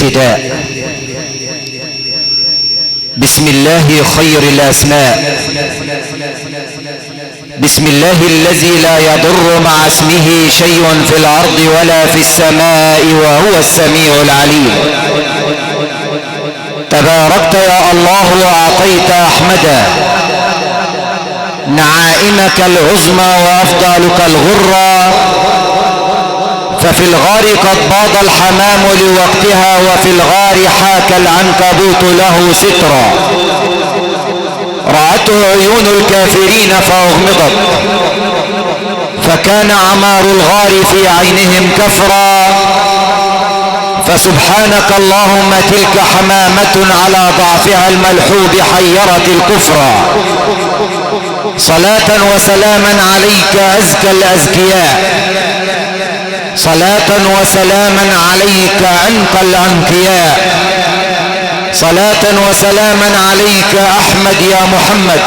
الابتداء. بسم الله خير الأسماء، بسم الله الذي لا يضر مع اسمه شيء في الأرض ولا في السماء وهو السميع العليم. تباركت يا الله وأعطيت أحمدا نعائمك العظمى وأفضالك الغرة. ففي الغار قد باض الحمام لوقتها، وفي الغار حاك العنكبوت له سترا. رأته عيون الكافرين فأغمضت، فكان عمار الغار في عينهم كفرا. فسبحانك اللهم تلك حمامة على ضعفها الملحوب حيرت الكفرا. صلاة وسلاما عليك أزكى الأزكياء، صلاة وسلاما عليك أنقى الأنقياء، صلاة وسلاما عليك أحمد يا محمد،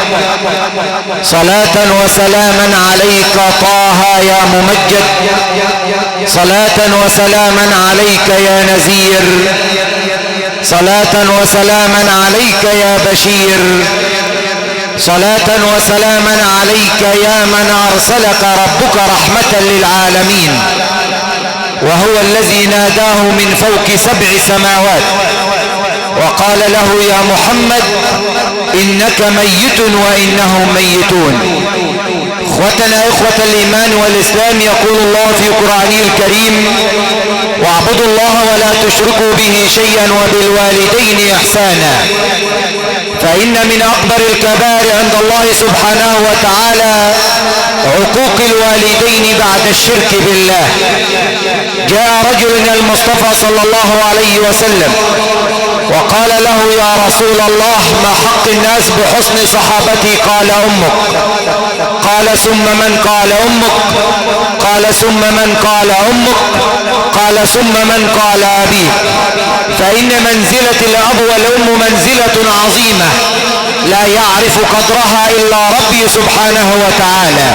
صلاة وسلاما عليك طه يا ممجد، صلاة وسلاما عليك يا نذير، صلاة وسلاما عليك يا بشير، صلاة وسلاما عليك يا من أرسلك ربك رحمة للعالمين، وهو الذي ناداه من فوق 7 سماوات وقال له يا محمد إنك ميت وإنهم ميتون. إخوتنا إخوة الإيمان والإسلام، يقول الله في قرآنه الكريم: واعبدوا الله ولا تشركوا به شيئا وبالوالدين إحسانا. فإن من أكبر الكبائر عند الله سبحانه وتعالى عقوق الوالدين بعد الشرك بالله. جاء رجل إلى المصطفى صلى الله عليه وسلم وقال له: يا رسول الله، ما حق الناس بحسن صحابتي؟ قال: أمك. قال: ثم من؟ قال: أمك. قال: ثم من؟ قال: أمك. قال: ثم من؟ قال: أبيك. فإن منزلة الأب والأم منزلة عظيمة لا يعرف قدرها إلا ربي سبحانه وتعالى.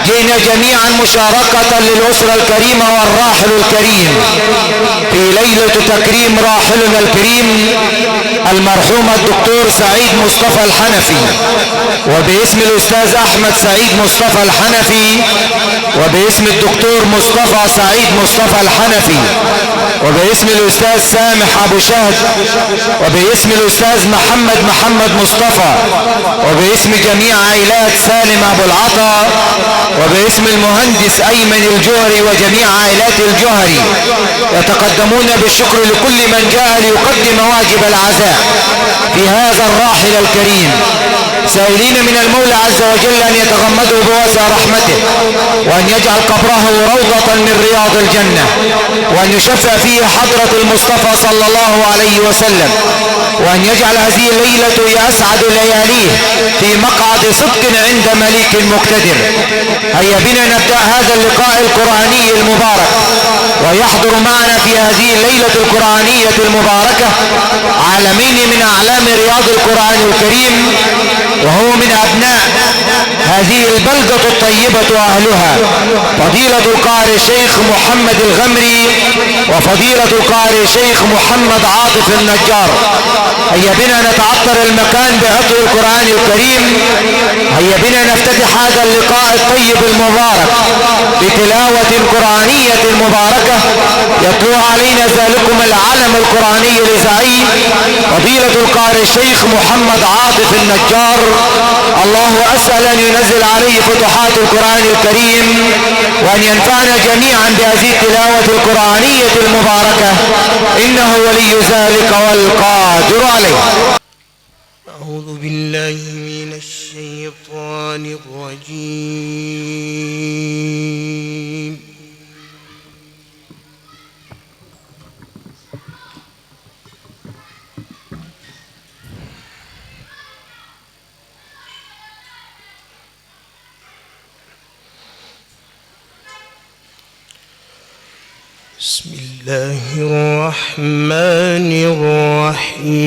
جئنا جميعا مشاركة للأسرة الكريمة والراحل الكريم في ليلة تكريم راحلنا الكريم المرحوم الدكتور سعيد مصطفى الحنفي، وباسم الأستاذ أحمد سعيد مصطفى الحنفي، وباسم الدكتور مصطفى سعيد مصطفى الحنفي، وباسم الأستاذ سامح أبو شهد، وباسم الأستاذ محمد محمد مصطفى، وباسم جميع عائلات سالم أبو العطا، وباسم المهندس أيمن الجهري وجميع عائلات الجهري، يتقدمون بالشكر لكل من جاء ليقدم واجب العزاء في هذا الراحل الكريم، سائلين من المولى عز وجل أن يتغمده بواسع رحمته، وأن يجعل قبره روضة من رياض الجنة، وأن يشفع فيه حضرة المصطفى صلى الله عليه وسلم، وأن يجعل هذه الليلة هي أسعد لياليه في مقعد صدق عند مليك مقتدر. هيا بنا نبدأ هذا اللقاء القرآني المبارك، ويحضر معنا في هذه الليلة القرآنية المباركة عالمين من أعلام رياض القرآن الكريم، وهو من أبناء هذه البلدة الطيبة أهلها، فضيلة القارئ الشيخ محمد الغمري وفضيلة القارئ الشيخ محمد عاطف النجار. هيا بنا نتعطر المكان بعطر القرآن الكريم. هيا بنا نفتتح هذا اللقاء الطيب المبارك بتلاوة قرآنية مباركة يتلو علينا ذلكم العلم القرآني الإذاعي فضيلة القارئ الشيخ محمد عاطف النجار. الله أسأل أن ينزل عليه فتوحات القرآن الكريم، وأن ينفعنا جميعا بهذه التلاوة القرآنية المباركة، إنه ولي ذلك والقادر عليه. أعوذ بالله من الشيطان الرجيم. بسم الله الرحمن الرحيم.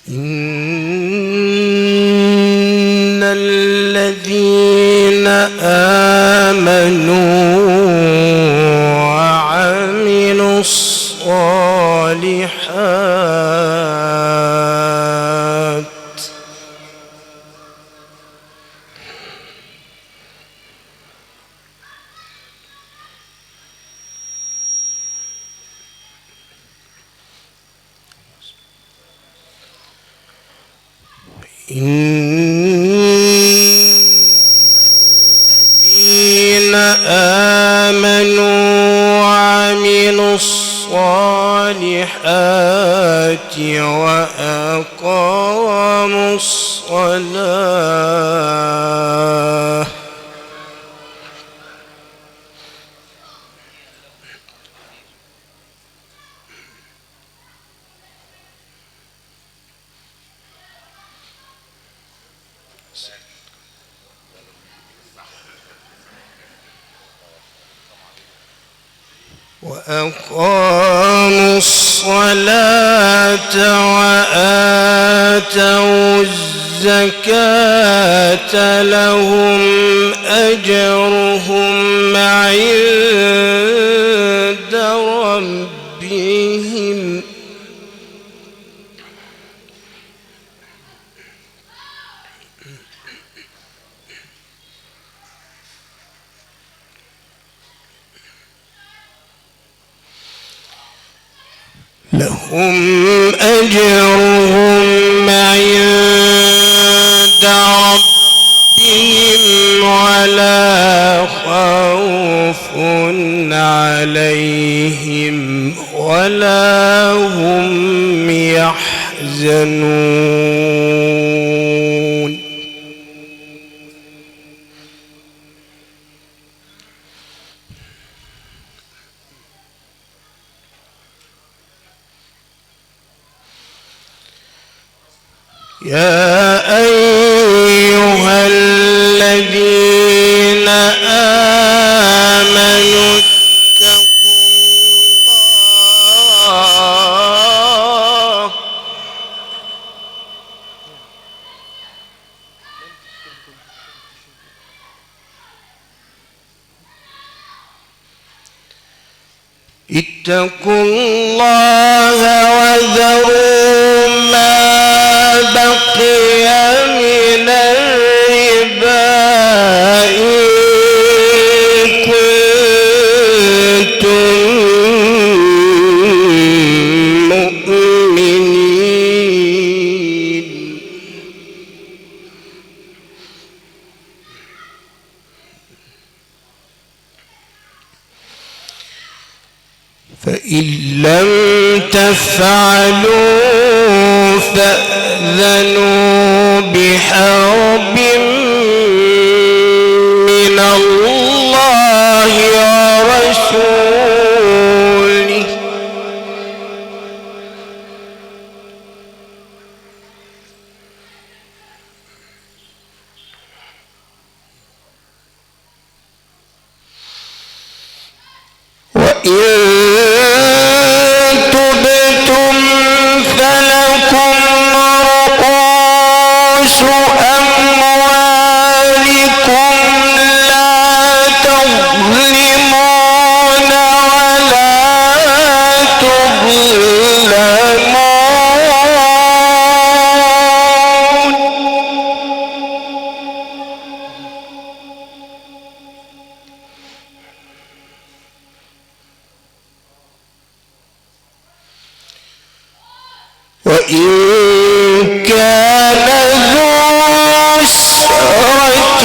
إن الذين آمنوا وعملوا الصالحات إن الذين آمنوا وعملوا الصالحات وأقاموا الصلاة وأقاموا الصلاة وآتوا الزكاة لهم أجرهم عند ربهم لهم أجرهم عند ربهم ولا خوف عليهم ولا هم يحزنون. يا أيها الذين آمنوا اتقوا الله اتقوا الله وذروا ما بقي من الربا إن كنتم مؤمنين. فإن لم تفعلوا فأذنوا بحرب من الله ورسوله وإن تبتم فلكم رؤوس أموالكم لا تظلمون ولا تظلمون. وإن كان ذو عسرة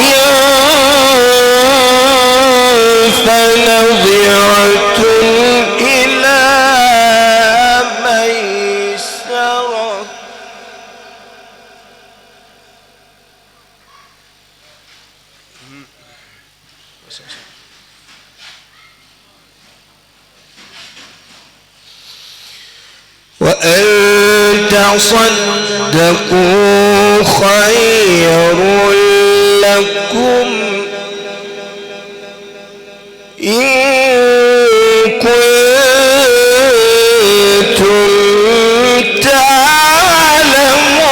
فنظرة إلى ميسرة. وأن تصدقوا خير لكم إن كنتم تعلمون.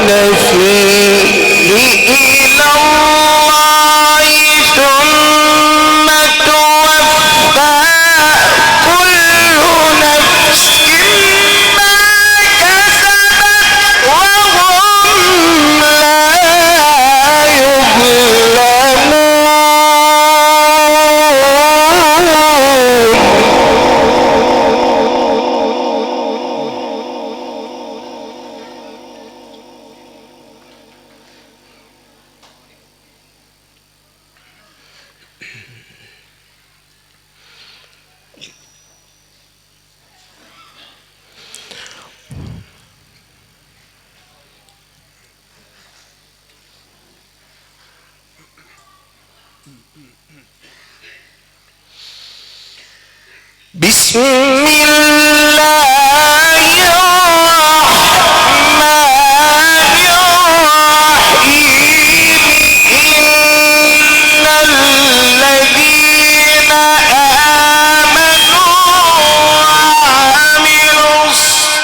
فيه إلى الله ثم توفى كل نفس ما كسبت وهم لا يظلمون. بسم الله الرحمن الرحيم. إن الذين آمنوا وعملوا الصالحات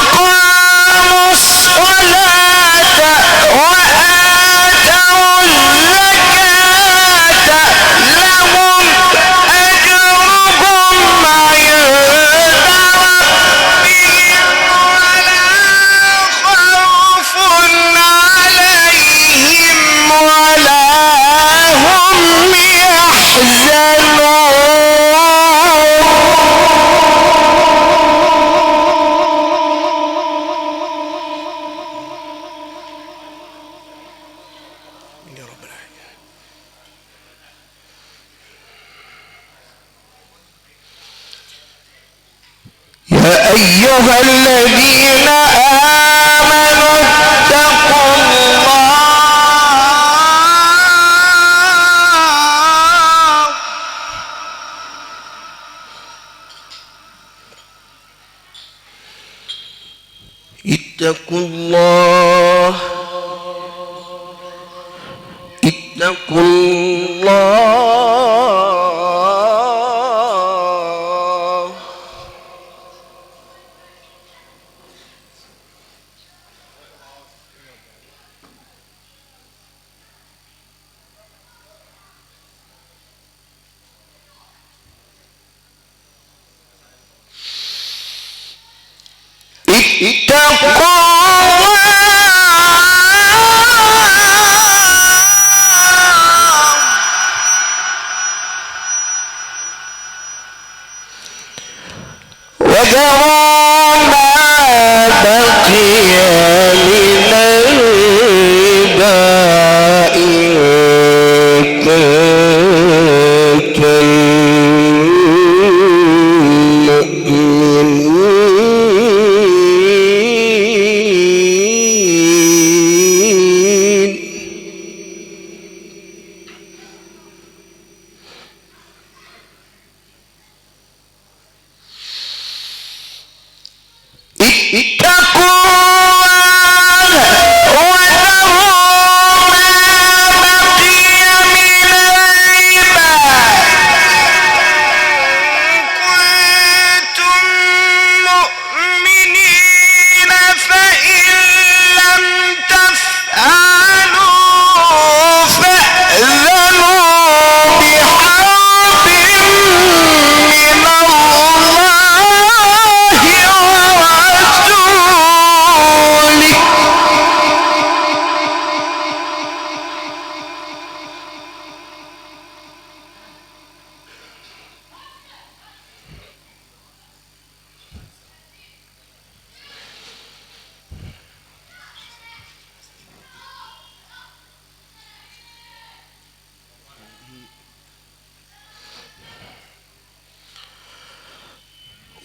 وأقاموا الصلاة وآتوا الزكاة لهم أجرهم عند ربهم ولا خوف عليهم ولا هم يحزنون. يا رب العالمين. يا أيها الذين آمنوا اتقوا الله اتقوا الله اتقوا الله اتقوا وذروا ما بقي من الربا إن كنتم مؤمنين. اتقوا الله وذروا ما بقي من الربا إن كنتم مؤمنين فإن لم تفعلوا فأذنوا بحرب من الله ورسوله.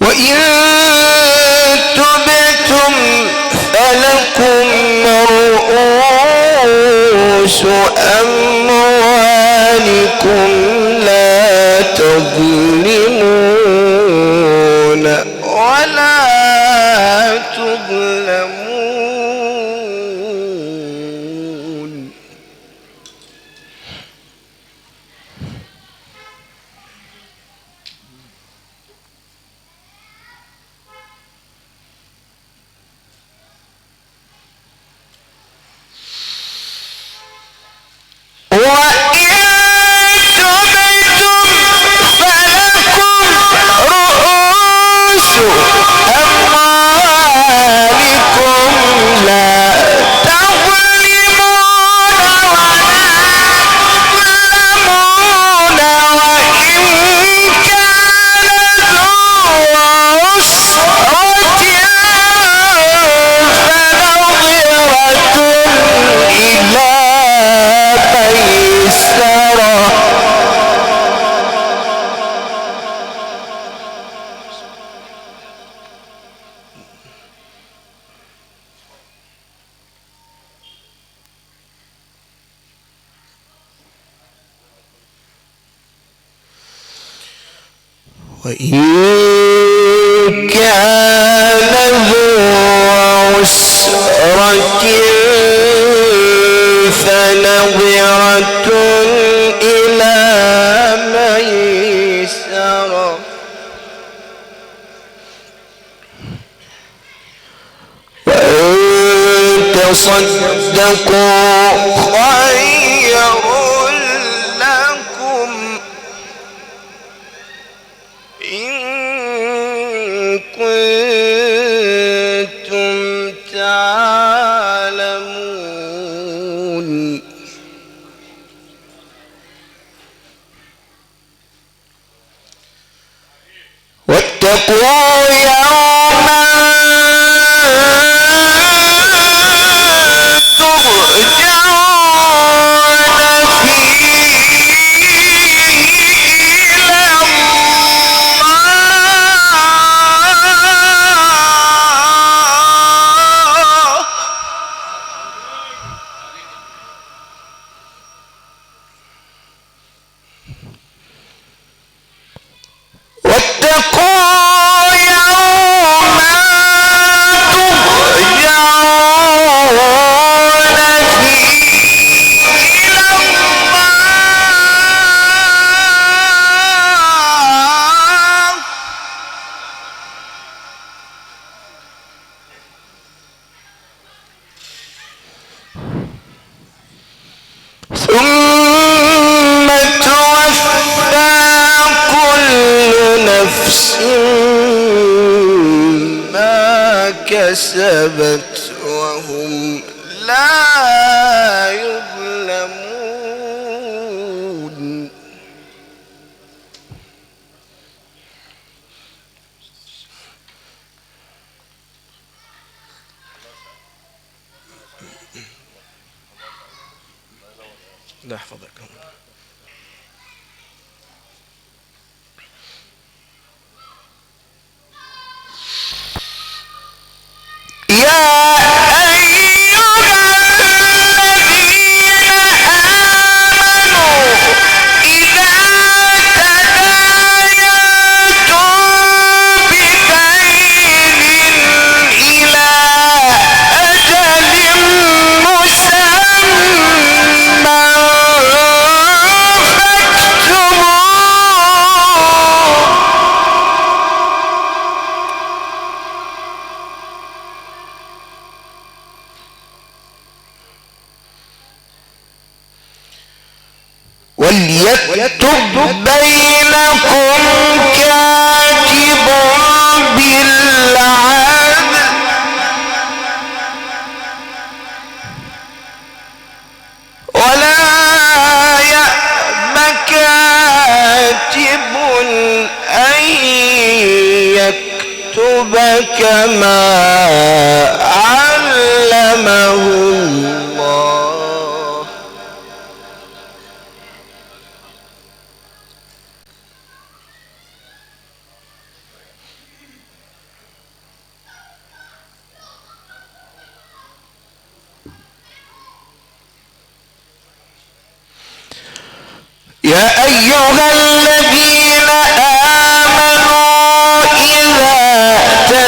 وإن تبتم فلكم رؤوس أموالكم لا تظلمون ولا تظلمون. وإن تبتم فلكم رؤوس أموالكم لا تظلمون ولا تظلمون. وإن كان ذو عسرة فنظرة إلى ميسرة. وإن كان ذو عسرة فنظرة إلى ميسرة. وإن تصدقوا خير لكم إن كنتم تعلمون. واتقوا يوما ترجعون فيه إلى الله. واتقوا يوما ترجعون فيه إلى الله. ثم توفى كل نفس ما كسبت وهم لا يظلمون. لا يحفظك. يا أيها الذين آمنوا إذا تداينتم بدين إلى أجل مسمى فاكتبوه. وليكتب بينكم كاتب بالعدل ولا يأب كاتب أن يكتب كما علمه الله. يا أيها الذين آمنوا إذا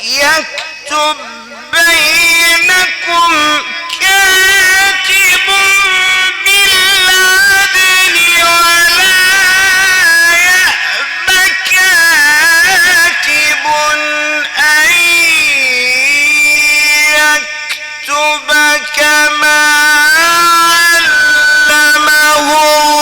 وليكتب بينكم كاتب بالعدل ولا يأب كاتب أن يكتب كما علمه الله.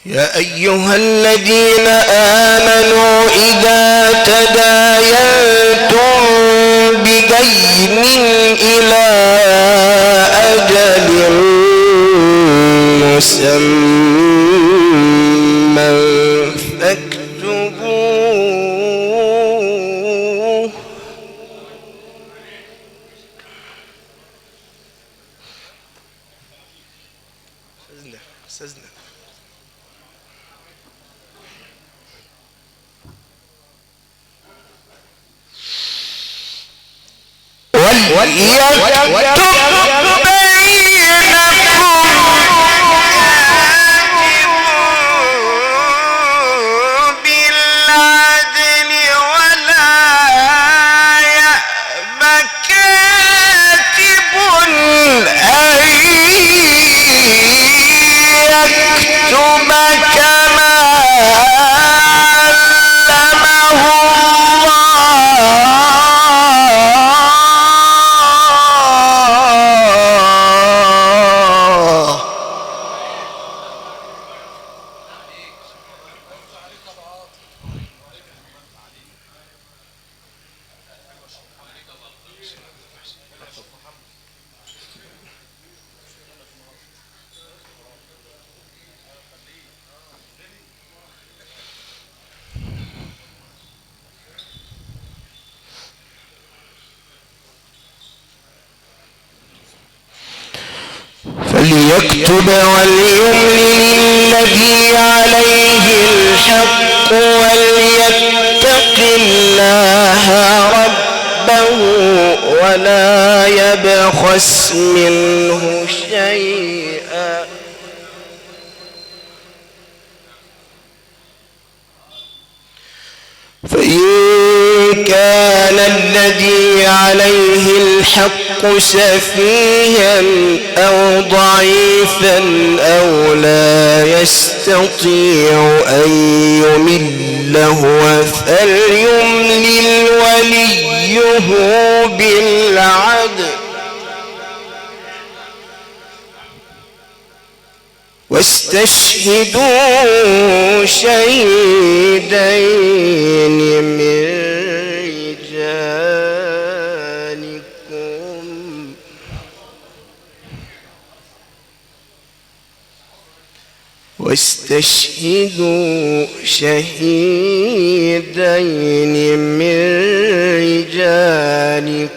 يا أيها الذين آمنوا إذا تداينتم بدين إلى أجل مسمى فاكتبوه. أستاذنا وليكتب بينكم كاتب بالعدل ولا يأب كاتب أن يكتب كما علمه الله. فليكتب وليملل الذي عليه الحق وليتق الله ربه ولا يبخس منه شيئا. فإن كان الذي عليه الحق سفيها أو ضعيفا أو لا يستطيع أن يمل هو فليملل وليه بالعدل. واستشهدوا شهيدين من رجالكم. واستشهدوا شهيدين من رجالكم.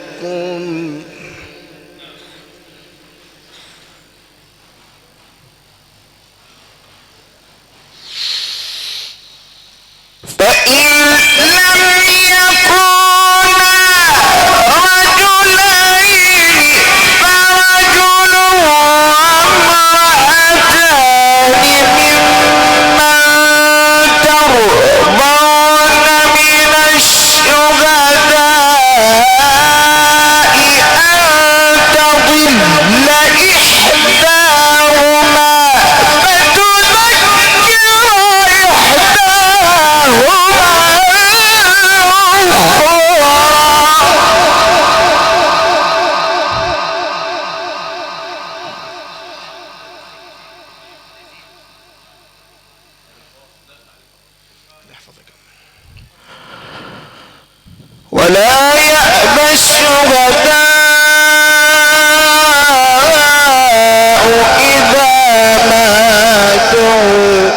فإن لم يكونا رجلين فرجل وامرأتان ممن ترضون من الشهداء أن تضل إحداهما فتذكر إحداهما ولا يأبى الشهداء إذا ما دعوا.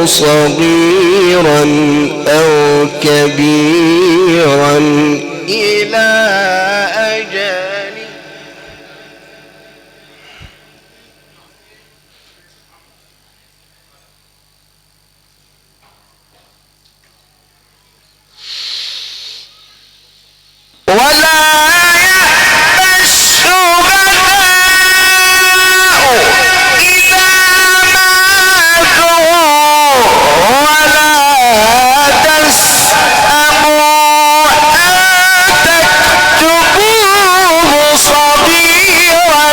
صغيرا أو كبيرا إلى أجله. ولا يأبى الشهداء إذا ما دعوا ولا تسأموا أن تكتبوه صغيرا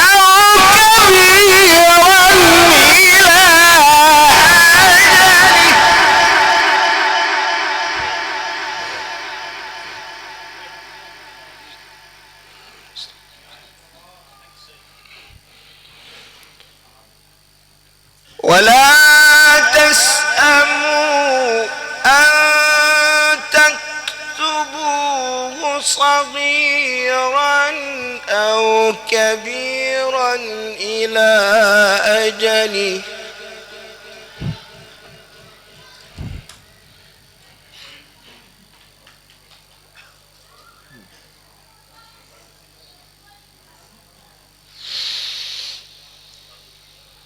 أو كبيرا إلى أجله. ولا تسأموا أن تكتبوه صغيرا أو كبيرا إلى أجله.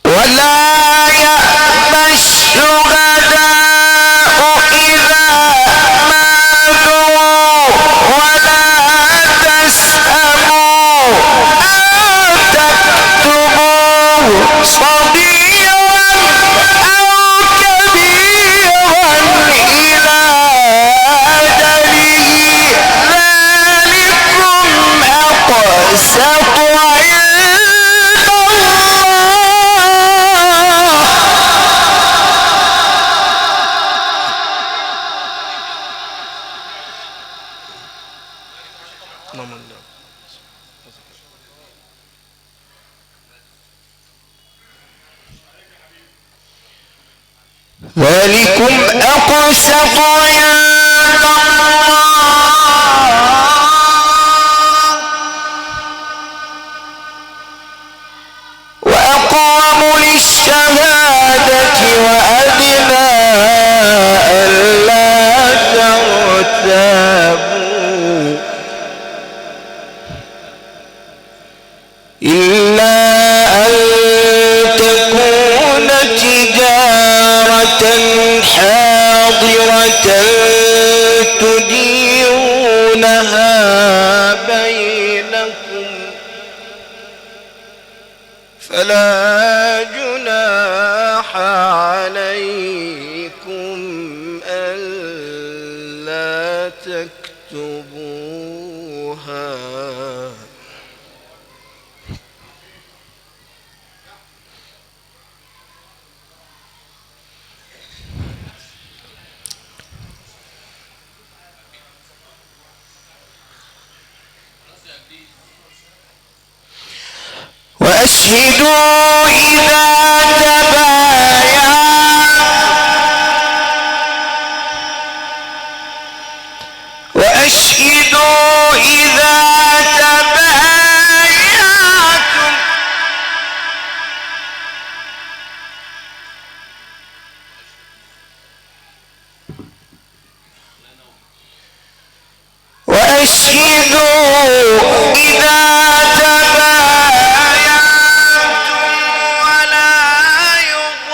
ولا يأبى الشهداء إذا ما دعوا ولا تسأموا أن تكتبوه صغيرا أو كبيرا إلى أجله. ذلكم أقسط عند الله. ذلكم أقسط عند الله وأقوم للشهادة وأدنى ألا ترتابوا إلا أن تكون تجارة حاضرة تديرونها بينكم فلا جناح عليكم ألا تكتبوها. وأشهدوا إذا تبايعتم وأشهدوا إذا تبايعتم وأشهدوا إذا تبايعتم ولا يضار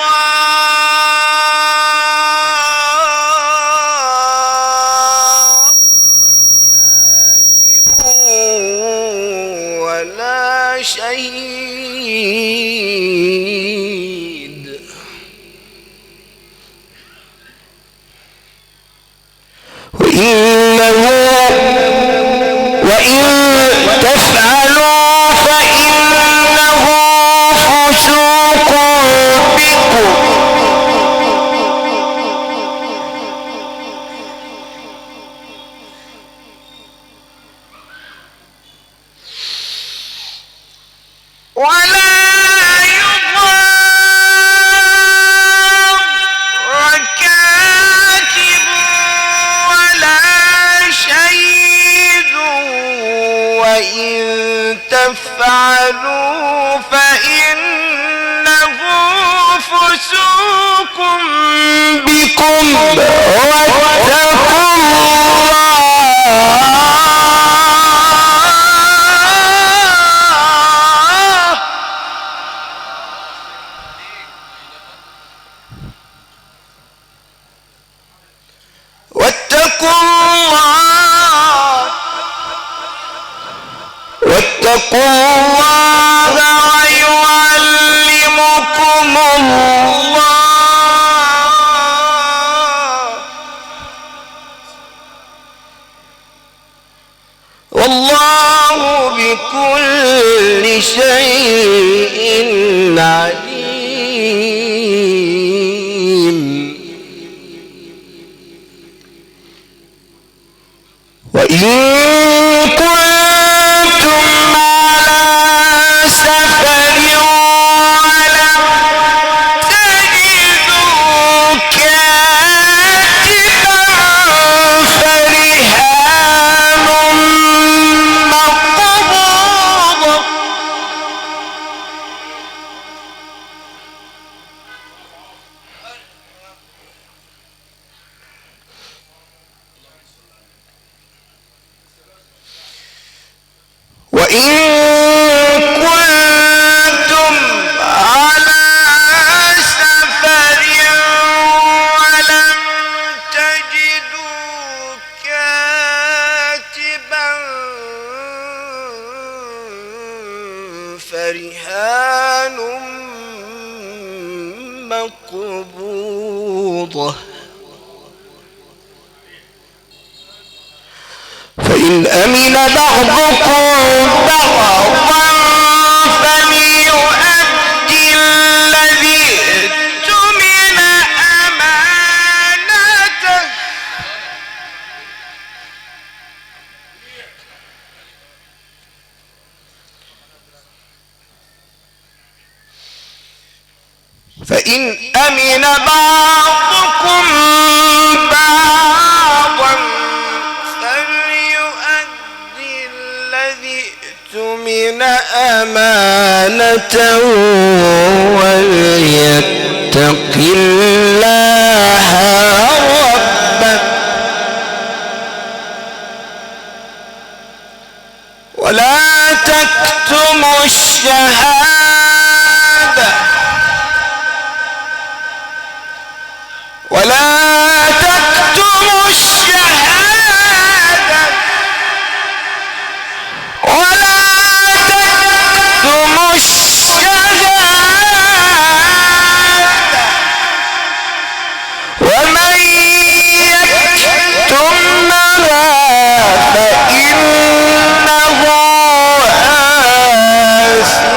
كاتب ولا شهيد. وإن تفعلوا فإنه فسوق بكم. ولا يضار كاتب ولا شهيد وإن تفعلوا فإنه فسوق بكم واتقوا الله. واتقوا الله، واتقوا الله ويعلمكم الله. والله بكل شيء عليم. وإن كنتم على سفر ولم تجدوا كاتبا فرهان مقبوضة. وإن كنتم على سفر ولم تجدوا كاتبا فرهان مقبوضة. فإن أمن بعضكم بعضا فليؤدي الذي اؤتمن أمانته. فإن أمن بعضكم بعضا فليؤدي الذي اؤتمن أمانته وليتق الله ربه ولا تكتموا الشهادة. ولا تكتموا الشهادة. ولا تكتموا الشهادة. ومن يكتمها فإنه آثم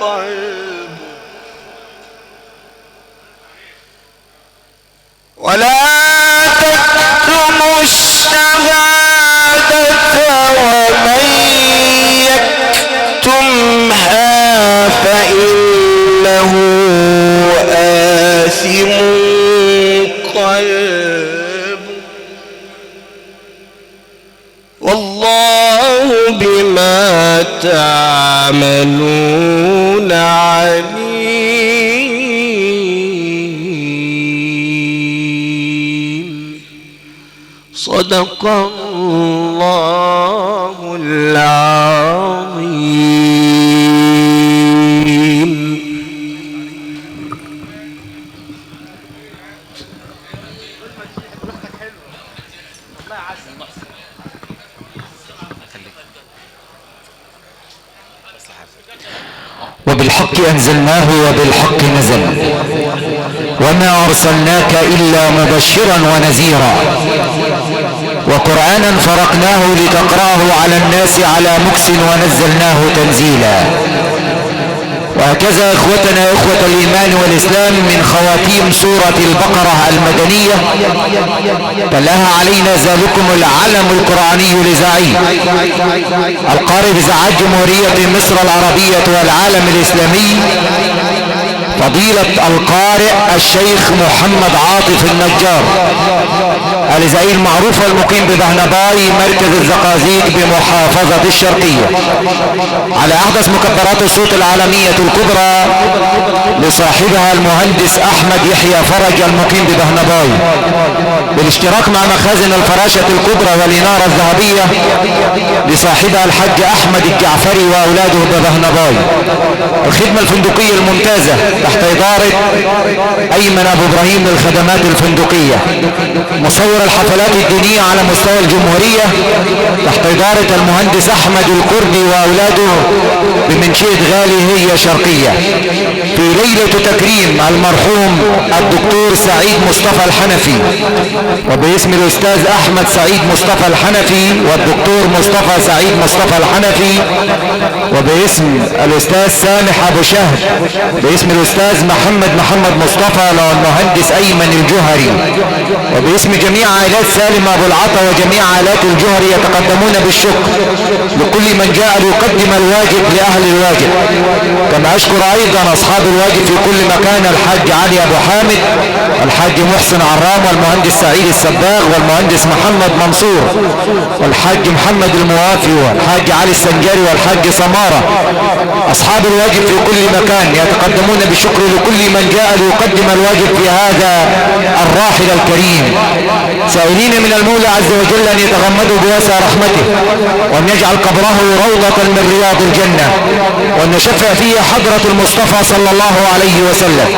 قلبه. ولا تكتموا الشهادة ومن يكتمها فإنه آثم قلبه. والله بما تعملون عليم. صدق الله العظيم. وبالحق أنزلناه وبالحق نزل، وما أرسلناك إلا مبشرا ونذيرا، وقرآنا فرقناه لتقرأه على الناس على مكس ونزلناه تنزيلا. وهكذا إخوتنا إخوة الإيمان والإسلام من خواتيم سورة البقرة المدنية تلاها علينا ذلكم العلم القرآني الإذاعي القارئ بإذاعات جمهورية مصر العربية والعالم الإسلامي فضيلة القارئ الشيخ محمد عاطف النجار الإذاعي المعروف والمقيم ببهنباي مركز الزقازيق بمحافظة الشرقية، على أحدث مكبرات الصوت العالمية الكبرى لصاحبها المهندس أحمد يحيى فرج المقيم ببهنباي، بالاشتراك مع مخازن الفراشة الكبرى والإنارة الذهبية لصاحبها الحاج أحمد الجعفري وأولاده ببهنباي. الخدمة الفندقية الممتازة تحت إدارة أيمن أبو إبراهيم للخدمات الفندقية. مصور الحفلات الدينية على مستوى الجمهورية تحت إدارة المهندس أحمد الكردي وأولاده بمنشئة غالي هي شرقية. في ليلة تكريم المرحوم الدكتور سعيد مصطفى الحنفي، وباسم الأستاذ أحمد سعيد مصطفى الحنفي والدكتور مصطفى سعيد مصطفى الحنفي، وباسم الأستاذ سامح أبو شهد، باسم الأستاذ محمد محمد مصطفى والمهندس أيمن الجهري، وباسم جميع عائلات سالم أبو العطا وجميع عائلات الجهري يتقدمون بالشكر لكل من جاء ليقدم الواجب لأهل الواجب. كما أشكر أيضا أصحاب الواجب في كل مكان، الحاج علي أبو حامد، الحاج محسن عرام، والمهندس سعيد السباغ، والمهندس محمد منصور، والحاج محمد الموافي، والحاج علي السنجاري، والحاج سمارة. أصحاب الواجب في كل مكان يتقدمون بالشكر لكل من جاء ليقدم الواجب في هذا الراحل الكريم، سائلين من المولى عز وجل أن يتغمدوا بواسع رحمته، وأن يجعل قبره روضة من رياض الجنة، وأن يشفع فيه حضرة المصطفى صلى الله عليه وسلم.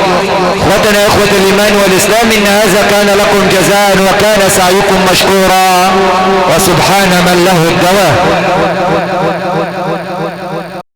إخوتنا إخوة الإيمان والإسلام، إن هذا كان لكم جزاء وكان سعيكم مشكورا، وسبحان من له الدواء.